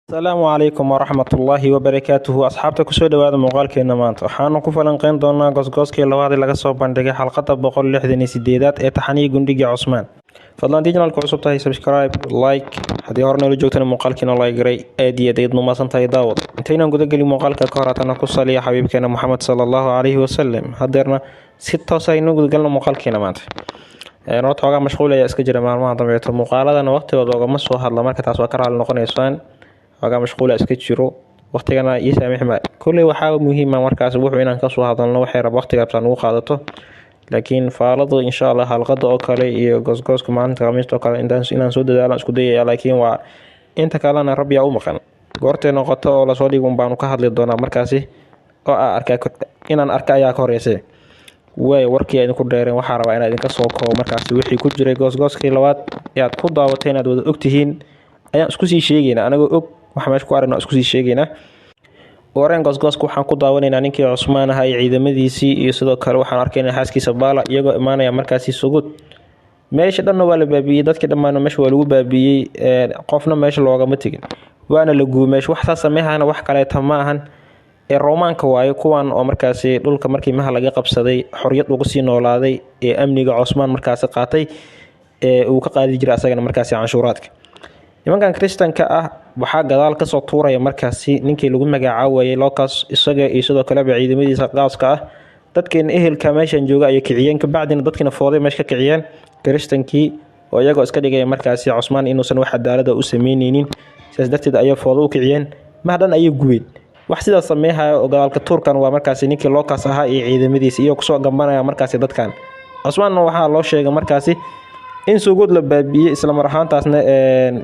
Asalaamu calaykum waraxmatullaahi wabarakaatuhu. Asxaabta, kusoo dhawaada muuqaalkeena maanta. Waxaanu ku falanqeyn doonaa goosgooskii labaad ee laga soo bandhigay xalqada 168aad ee taxanihii Gundhiga Cusmaan. Fadlan haddii channelka cusub tahay, subscribe, like. Haddii hore noola joogtana, muuqaalkiina like garay. Aad iyo aad ayaad umahadsan tahay, daawad. Intaynaan guda gelin muuqaalka ka hor, haatana ku saliya xabiibkeena Moxamed sala Allahu calayhi wasalam. Hadeerna si toos aynu gudagalno muuqaalkeena maanta. Horta xoogaa mashquul ayaa iska jira maalmaha dambeeto, muuqaaladana waqtigooda ogama soo hadla, marka taas waa ka raali noqonaysaan. Xoogaa mashquula iska jiro, waqtigana ii saamix maayo. Kolley waxaa muhiima markaas wuxuu inaan kasoo hadalno waxay rab waqtigaas aan ugu qaadato, laakiin faaladu insha Allah xalqada oo kale iyo goosgooska maalinta Khamiista oo kale inaan soo dadaalan isku dayaya, laakiin waa inta kalena rabbiyaa u maqan. Goortay noqoto oo lasoo dhigo un baanu ka hadli doonaa markaasi oo aa arkaa inaan arka ayaa ka horeysay. Waay, warkii idinku dheereen. Waxaa rabaa inaa idinka soo koobo markaasi wixii ku jiray goosgooskii labaad ee aad ku daawatay. Inaad wada ogtihiin ayaan isku sii sheegeynaa, anagoo og waxa meesha ku aragna isku sii sheegeynaa. Wareen goosgooska waxaan ku daawanaynaa ninkii Cusmaan ahaa iyo ciidamadiisii, iyo sidoo kale waxaan arkaynaa xaaskiisa Baala iyagoo imaanaya markaasi Sugud. Meesha dhanna waa la baabiiyey, dadkii dhammaana meesha waa lagu baabiiyey, qofna meesha loogama tegin, waana la gubay meesha. Wax saas sameehana wax kaleeta ma ahan ee Roomaanka waayo, kuwan oo markaasi dhulka markii maha laga qabsaday xorriyad ugu sii noolaaday ee amniga Cusmaan markaasi qaatay ee uu ka qaadi jiray asagana markaasi canshuuraadka. Nimankan Kristanka ah waxaa gadaal kasoo tuuraya markaasi ninkii lagu magacaabayay Locas, isaga iyo sidoo kaleba ciidamadiisa qaaska ah. Dadkeena ehelka meeshan jooga ayay kiciyeen, kabacdina dadkiina fooday meesha ka kiciyeen Kristankii oo iyagoo iska dhigaya markaasi Cusmaan inuusan wax cadaalada u sameyneynin. Sidaas darteed ayay foodo u kiciyeen, maha dhan ayay gubeen. Wax sidaas sameehaya oo gadaalka tuurkan waa markaasi ninkii Locas ahaa iyo ciidamadiisa, iyagoo kusoo gambanaya markaasi dadkan. Cusmaanna waxaa loo sheegay markaasi in Suguud la baabiiyey, islamar ahaantaasna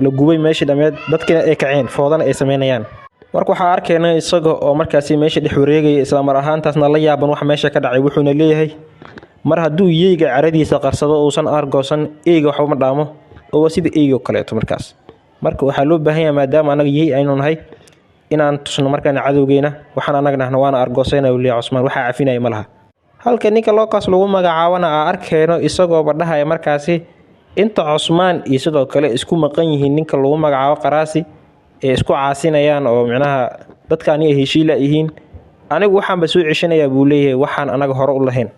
la gubay meeshii dhameed, dadkiina ay kaceen, foodana ay sameynayaan. Marka waxaa arkayna isaga oo markaasi meesha dhex wareegaya, islamar ahaantaasna la yaaban wax meesha ka dhacay. Wuxuuna leeyahay, mar hadduu yeyga caradiisa qarsado uusan aargoosan, eyga waxba ma dhaamo, oo waa sida eyga oo kaleeto markaas. Marka waxaa loo baahan yahay, maadaama anaga yey aynu nahay, inaan tusno markaan cadowgeena waxaan anaga nahna, waana argoosayna, uu leeyahay Cusmaan. Waxaa cafinaya ma laha. Halka ninka Lookaas lagu magacaabana aa arkeyno isagooba dhahaya markaasi inta Cusmaan iyo sidoo kale isku maqan yihiin ninka lagu magacaabo Qaraasi ee isku caasinayaan oo micnaha dadkaani ay heshiila yihiin, anigu waxaanba soo ceshanayaa, buu leeyahay, waxaan anaga hore u lahayn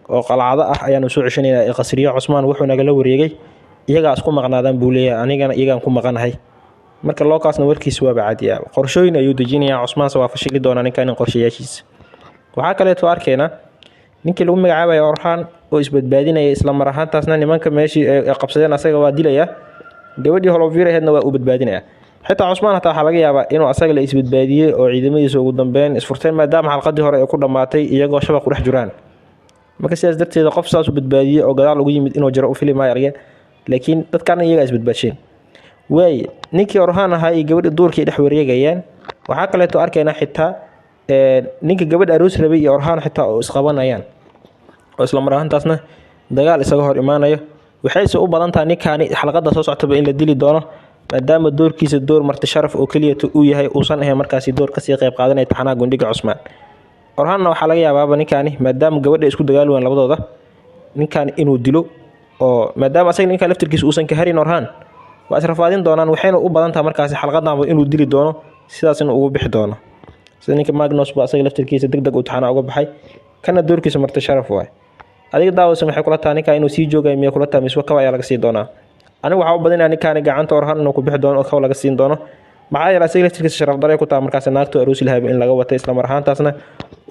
oo qalcado ah ayaanu soo ceshanaynaa ee qasriyo. Cusmaan wuxuu nagala wareegay iyagaa isku maqnaadaan, buu leeyahay, anigana iyagaan ku maqanahay. Marka Lookaasna warkiisa waaba cadiyaa, qorshooyin ayuu dejinayaa. Cusmaanse waa fashili doonaa ninkan qorshayaashiisa. Waxaa kaleeto arkeynaa ninkii lagu magacaabaya Orhaan oo isbadbaadinaya, isla mar ahaantaasna nimanka meeshii ay qabsadeen asaga waa dilaya, gabadhii Holovir aheedna waa uu badbaadinaya. Xitaa Cusmaan hataa waxaa laga yaabaa inuu asaga la isbadbaadiyey oo ciidamadiisa ugu dambeyn isfurteen, maadaama xalqadii hore ay ku dhammaatay iyagoo shabaq ku dhex jiraan. Marka sidaas darteeda qof saas u badbaadiyey oo gadaal ugu yimid inuu jiro u fili maayo aniga, laakiin dadkaana iyagaa isbadbaadsheen. Waay, ninkii Orhaan ahaa iyo gabadhii duurkii dhex wareegayaan. Waxaa kaleeto arkaynaa xitaa ninka gabadha aroos rabay iyo Orhaan xitaa oo isqabanayaan oo isla mar ahaantaasna dagaal isaga hor imaanayo. Waxayse u badan tahay ninkaani xalqada soo socotaba in la dili doono, maadaama doorkiisa door marti sharaf oo keliyata uu yahay, uusan ahayn markaasi door kasii qayb qaadanaya taxanaha Gundhiga Cusmaan. Orhaanna waxaa laga yaabaaba ninkaani, maadaama gabadha isku dagaali labadooda, ninkaani inuu dilo, oo maadaama asaga ninka laftirkiisa uusan ka harin Orhaan, waa israfaadin doonaan. Waxayna u badan tahay markaasi xalqadanba inuu dili doono, sidaas inuu ugu bixi doono, sida ninka Magnus ba asaga laftirkiisa deg deg uu taxanaa uga baxay. Kana doorkiisa marti sharaf waay. Adiga daawasa, maxay kula tahay? Ninkaa inuu sii joogayo miyay kula tahay, mise kaba ayaa laga sii doonaa? Anigu waxaa u badinaya ninkaani gacanta Orhaan inuu ku bixi doono oo kaba laga siin doono. Maxaa yeelay asaga laftirkiisa sharaf daray ku tahay markaasi naagtu aroosi lahaaba in laga watay, isla mar ahaantaasna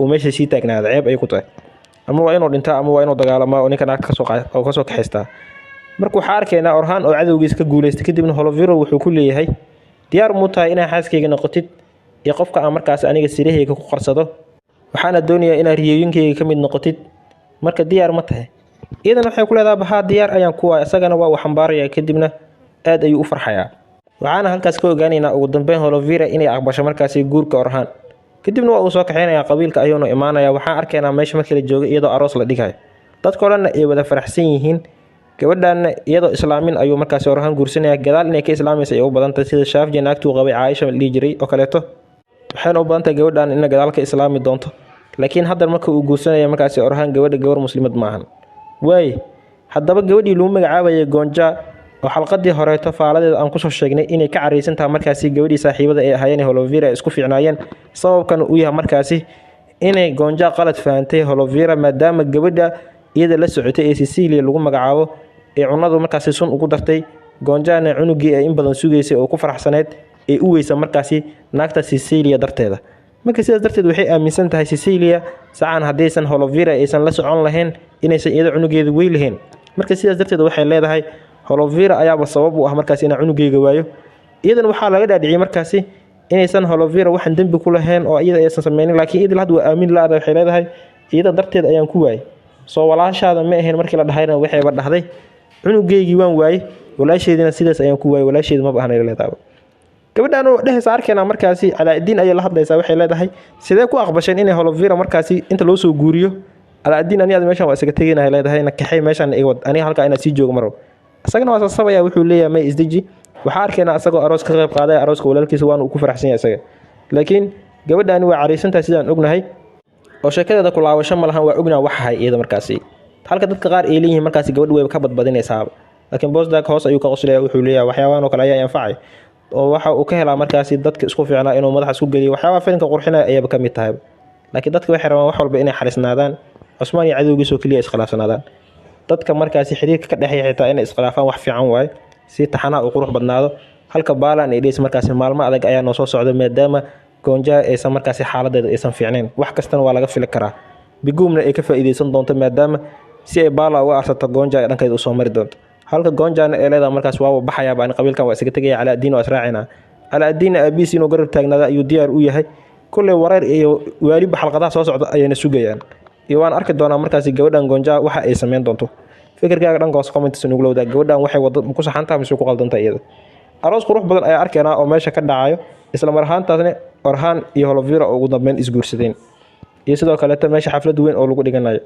uu meesha sii taagnaada ceeb ayay ku tahay. Ama waa inuu dhintaa ama waa inuu dagaalamaa oo ninka naagta kasoo oo kasoo kaxaystaa. Marka waxaa arkaynaa Orhaan oo cadowgiisa ka guuleystay. Kadibna Holoviro wuxuu ku leeyahay, diyaar muu tahay inaa xaaskayga noqotid iyo qofka aan markaas aniga sirahayga ku qarsado? Waxaana doonayaa inaad riyooyinkayga ka mid noqotid, marka diyaar ma tahay? Iyadana waxay ku leedahay, bahaa, diyaar ayaan ku waay. Isagana waa uu xambaaraya, kadibna aad ayuu u farxayaa. Waxaana halkaas ka ogaanaynaa ugu dambeyn Holovira inay aqbasho markaasi guurka Orhaan. Kadibna waa uu soo kaxeynayaa, qabiilka ayuuna imaanaya. Waxaan arkaynaa meesha markii la joogay iyadoo aroos la dhigayo, dadkoo dhanna ay wada faraxsan yihiin. Gabadhanna iyadoo islaamin ayuu markaasi Orhaan guursanaya. Gadaal inay ka islaamaysa ay u badan tahay, sida Shaafji naagtuu qabay Caaisha la dhihi jiray oo kaleeto. Waxayna u badan tahay gabadhan inay gadaal ka islaami doonto, laakiin hadda marka uu guursanaya markaasi Orhaan gabadha, gabar muslimad maahan. Waaye, haddaba gabadhii lagu magacaabayay Goonja Oo xalqadii horeeto faaladeeda aan kusoo sheegnay inay ka caraysan tahay markaasi gabadhii saaxiibada ay ahaayeen Holovira ay isku fiicnaayeen, sababkan uu yahay markaasi inay Goonja qalad fahantay Holovira, maadaama gabadha iyada la socotay ee Cecilia lagu magacaabo ee cunadu markaasi sun ugu dartay, Goonjana cunugii ay in badan sugaysay oo ku faraxsaneyd ee u weysa markaasi naagta Cecilia darteeda. Marka sidaas darteed waxay aaminsan tahay Cecilia sacan haddaysan Holovira aysan la socon lahayn inaysan iyada cunugeeda wey lahayn. Marka sidaas darteed waxay leedahay Holovira ayaaba sabab u ah markaasi inaan cunugeyga waayo. Iyadana waxaa laga dhaadhiciyay markaasi inaysan Holovira waxaan dembi ku lahayn oo iyada aysan sameynin, laakiin iyada hadda waa aamin la-ada, waxay leedahay iyada darteed ayaan ku waayay. Soo walaashaada ma ahayn markii la dhahayna waxayba dhahday cunugeygii waan waayey, walaasheedina sidaas ayaan ku waayay, walaasheeda maba ahan leedahay. Gabadhaan oo dhehaysa arkeenaa markaasi Calaadiin ayay la hadlaysaa, waxay leedahay sidee ku aqbasheen inay Holovira markaasi inta loo soo guuriyo Calaadiin ani aad meeshan waa isaga tegaynahay leedahay, na kaxay meeshan iga wad, aniga halkaa inaad sii joogo marow. Isagana waa sasabaya, wuxuu leeyahay may isdeji. Waxaa arkaynaa isagoo aroos ka qayb qaaday arooska walaalkiisa, waana uu ku faraxsan yahay isaga, laakiin gabadhaani waa caraysantahay sidaan ognahay oo sheekadeeda ku laabasho ma lahan, waa ognaa waxahay iyada markaasi. Halka dadka qaar ay leeyihiin markaasi gabadhu wayba ka badbadinaysaaba, laakiin Bosdak hoos ayuu ka qoslaya, wuxuu leeyahay waxyaabahan oo kale ayaa anfacay oo waxa uu ka helaa markaasi dadka isku fiicnaa inuu madaxa isku geliyo, waxyaabaha filimka qurxinaya ayaaba ka mid tahay. Laakiin dadka waxay rabaan wax walba inay xalisnaadaan, Cusmaan iyo cadowgiisoo keliya iskhilaafsanaadaan, dadka markaasi xiriirka ka dhexeeya xitaa inay iskhilaafaan wax fiican waaye si taxanaha uu qurux badnaado. Halka Baalan ay dhehaysa markaasi maalmo adag ayaa noo soo socda, maadaama Goonjaha aysan markaasi xaaladeeda aysan fiicnayn, wax kastana waa laga fili karaa, Biguumna ay ka faa'iideysan doonto maadaama si ay Baala uga arsato Goonja ay dhankeeda usoo mari doonto. Halka Goonjana ay leedahay markaas waaba baxayaaba ani qabiilkan waa isaga tegaya, Calaadiin waa israacinaa. Calaadiinna aabihiis inuu garab taagnaada ayuu diyaar u yahay. Kulley wareer iyo waaliba xalqadaha soo socda ayayna sugayaan, iyo waan arki doonaa markaasi gabadhan Goonja waxa ay sameyn doonto. Fikirkaaga dhanka hoose comments nugula wadaag, gabadhan waxay wado ku saxantahay mise ku qaldantahay iyada? Aroos qurux badan ayaa arkaynaa oo meesha ka dhacayo, isla mar ahaantaasna Orhan iyo Holovira oo ugu dambeyn isguursadeen, iyo sidoo kaleeta meesha xaflad weyn oo lagu dhiganayo.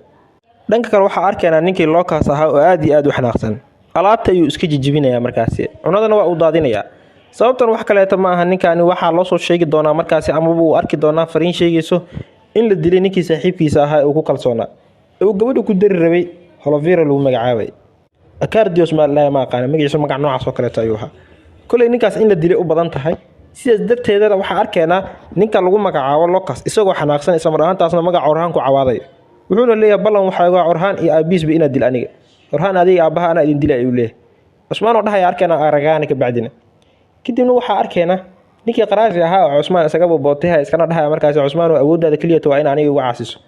Dhanka kale waxaa arkaynaa ninkii Lookaas ahaa oo aad iyo aad u xanaaqsan, alaabta ayuu iska jijibinayaa markaasi, cunadana waa uu daadinayaa. Sababtan wax kaleeta ma aha, ninkaani waxaa loo soo sheegi doonaa markaasi amaba uu arki doonaa fariin sheegayso in la dilay ninkii saaxiibkiisa ahaa ee uu ku kalsoonaa ee uu gabadha ku dari rabay Holovira lagu magacaabay Acardios, ma la ma aqaana magaciisa, magac noocaas oo kaleeto ayuu ahaa. Kolley ninkaas in la dilay u badan tahay, sidaas darteedana waxaa arkaynaa ninka lagu magacaabo Locas isagoo xanaaqsan, isla mar ahaantaasna magaca Orhan ku cawaadayo, wuxuuna leeyahay ballan waxaa iga Orhan iyo aabihiisba inaad dil aniga, Orhan adiga aabbaha anaa idin dilay ayuu leeyahay. Cusmaan oo dhahaya arkaynaa aragaani ka bacdina. Kadibna waxaa arkaynaa ninkii qaraasi ahaa oo Cusmaan isaga boobootaha iskana dhahaya markaasi Cusmaan oo awooddaada keliyata waa in aniga igu caasiso,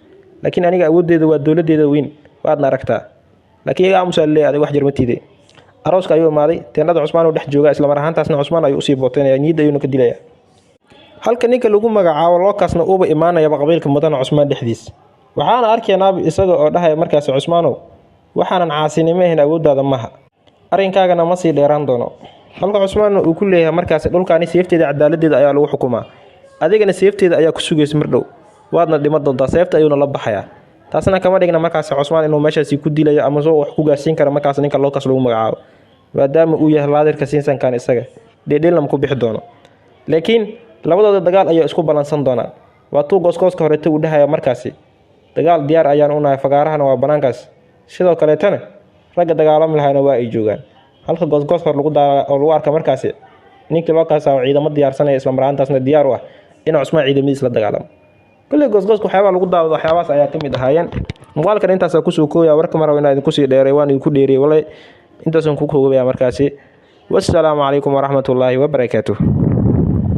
laakiin aniga awooddeeda waa dowladdeeda weyn waadna aragtaa, laakiin iyaga aamusaa leeyahay adiga wax jirma tiiday. Arooska ayuu imaaday, teendhada Cusmaan uu dhex joogaa, isla mar ahaantaasna Cusmaan ayuu usii booteynaya, niyadda ayuuna ka dilayaa. Halka ninka lagu magacaabo Lookaasna uuba imaanayaba qabiilka mudana Cusmaan dhexdiis, waxaana arkaynaaba isaga oo dhahaya markaasi Cusmaanow waxaanan caasinimo ahayn awooddaada maha, arrinkaagana ma sii dheeraan doono. Halka Cusmaanna uu ku leeyahay markaasi dhulkaani seefteeda cadaaladeeda ayaa lagu xukumaa, adigana seefteeda ayaa ku sugaysa mar dhow, waadna dhiman doontaa, seefta ayuuna la baxayaa. Taasna kama dhigna markaasi Cusmaan inuu meeshaasi ku dilayo ama soo wax ku gaarsiin kara markaas ninka Lookaas lagu magacaabo, maadaama uu yahay laadirka siinsankan isaga dheedheelna ma ku bixi doono, laakiin labadooda dagaal ayaa isku ballansan doonaan. Waa tuu goosgooska horeta uu dhahaya markaasi dagaal diyaar ayaan u nahay, fagaarahana waa banaankaas, sidoo kaleetana ragga dagaalami lahaana waa ay joogaan. Halka goosgooska hor lagu daa oo lagu arka markaasi ninkii Lookaas ah oo ciidamo diyaarsanaya, isla mar ahaantaasna diyaar u ah inuu Cusmaan ciidamadiis la dagaalamo. Kolley goosgooska waxyaabaha lagu daawado waxyaabahaas ayaa ka mid ahaayeen. Muuqaalkan intaasaa kusoo koobaya, warka mar inaa idinku sii dheeray waan idinku dheeriyey walay, intaasaan ku koobaya markaasi. Wassalaamu calaykum waraxmatullaahi wabarakaatuh.